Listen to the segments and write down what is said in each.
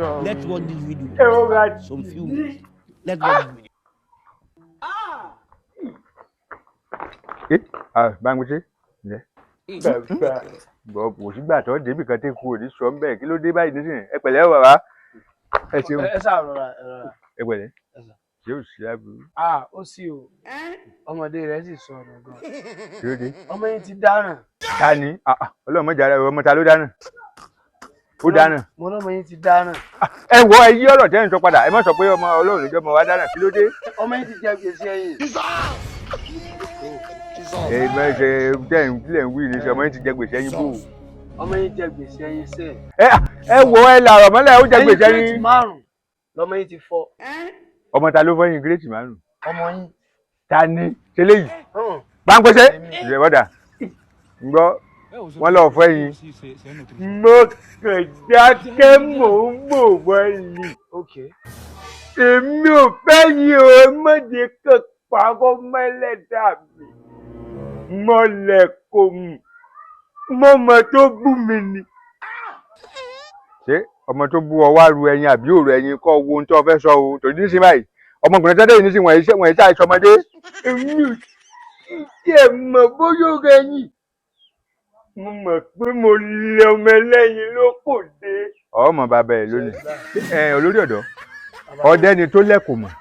Let's watch this video. Ẹ rọra. Some few minutes. Let's watch this video. Báńgbé Bàbá. Bọ̀ kò sígbà tó débì kan tí kú òní sọ ń bẹ̀. Kí ló dé báyìí nísìnyí? Ẹ pẹ̀lẹ́ o bàbá, ẹ ṣeun. Ẹ sáà rọra, ẹ rọra. Ẹ pẹ̀lẹ́. Ẹ sà. Ṣé ò sí aburú? Ah, ó sì o, ọmọdé rẹ sì sọ̀rọ̀ gan. Kí ló dé? Ọmọ yín ti dáràn. Ta ni? Ah, ah, Ọlọ́run mọ̀jà rẹ. Ọmọ ta ló dáná? Ó dáná? Mo lọ́mọ yín ti dáràn. Ẹ wọ, ẹ yí ọ̀rọ̀ tẹ́ ń sọ padà. Ẹ má sọ pé ọmọ Ọlọ́run lójọ́ ọmọ wa dáná. Kí ló dé? Ọmọ yín ti jẹ gbèsè ẹ̀yìn. Ẹ bá ṣe tẹ́ ń kílẹ̀ ń wí ní sọ ọmọ yín ti jẹ gbèsè ẹyin bò. Ọmọ yín jẹ gbèsè ẹ̀yìn sẹ́ẹ̀. Ẹ wọ, ẹ làrọ̀ mọ́lẹ̀, ó jẹ gbèsè Ẹyin kírètì ẹyin. 5 lọmọ yín ti fọ́. Ọmọ ta ló fọyín gírètì 5? Ọmọ yín. Ta ni ṣe léyìí? Hàn. Báńkọ́ṣẹ́ ìrẹ̀wọ́dà ń gbọ́ wọ́n lọ́ọ́ fọ́ ẹyin. Mo kàn dákẹ́, mò ń wò wọ́n ni. Ok. Èmi ò fẹ́ yín o, ẹ má jẹ́ kàn parọ́ mẹ́lẹ́dà mi. Mọ̀lẹ̀ kò mú mọ́mọ́ tó bú mi ni. Ṣé ọmọ tó bú ọ wá ru ẹyin àbí òru ẹyin kọ́ wo ohun tó o fẹ́ sọ o? Tòun ní sin báyìí, ọmọkùnrin tẹ́lẹ̀ yìí nísìnyí, wọ̀nyí wọ̀nyí ṣáà ìṣọmọdé. Èmi ò tiẹ̀ mọ̀ bóyá ó rẹyìn. Mo mọ̀ pé mo lé ọmọ ẹlẹ́yin ló kò dé. Ọmọ bàbá ẹ lónìí, ẹ olórí ọ̀dọ́ ọdẹ ni tó lẹ́kọ̀ọ́ mọ̀.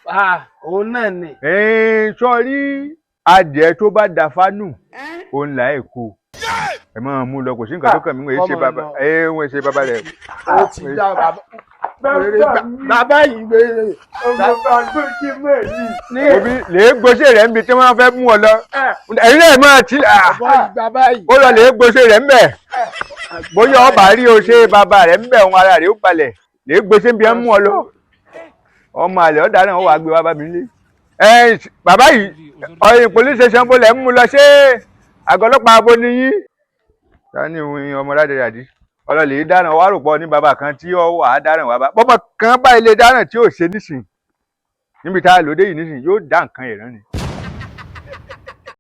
Ah, òun náà ni. Sọrí adìẹ tó bá da fánù òun là ẹ̀ kó. Ẹ máa mú lọ, kò sí nǹkan tó kàn mí. Wọ́n ṣe Ọmọ bàbá lọ. ẹ, wọ́n ṣe bàbá rẹ̀. Ó ti dá bàbá. Bàbá mi, Bàbá yìí gbé. Ọmọ bàbá ti mọ̀ yìí. Ní Òbí lè gbóṣe rẹ̀ níbi tí wọ́n fẹ́ mú ọ lọ. Ẹ̀yin náà máa ti ọ̀bọ yìí, bàbá yìí. Ó lọ lè gbóṣe rẹ̀ ńbẹ̀, bóyá ọba rí o ṣe bàbá rẹ̀ ńbẹ̀, òun ara rẹ̀ ó balẹ̀. Lè gbóṣe bí wọ́n mú ọ lọ. Ọmọ àlè ọ̀daràn, ó wàá gbé wá bá mi lé. Ẹ bàbá yìí, ọyìn police station bó lẹ̀ ń mú lọ? Ṣé àgọ́ ọlọ́pàá abo ni yín? Tani ìwìn ọmọ ládàá ọlọ́lẹ̀ dáràn wàá rò pọ̀ ní bàbá kan tí ó wà á dáràn wà bá bọ́mọ kan báyìí lè dáràn tí ò ṣe nísìn níbi tá a lòdè yìí nísìn, yóò dá nǹkan ìrán ni.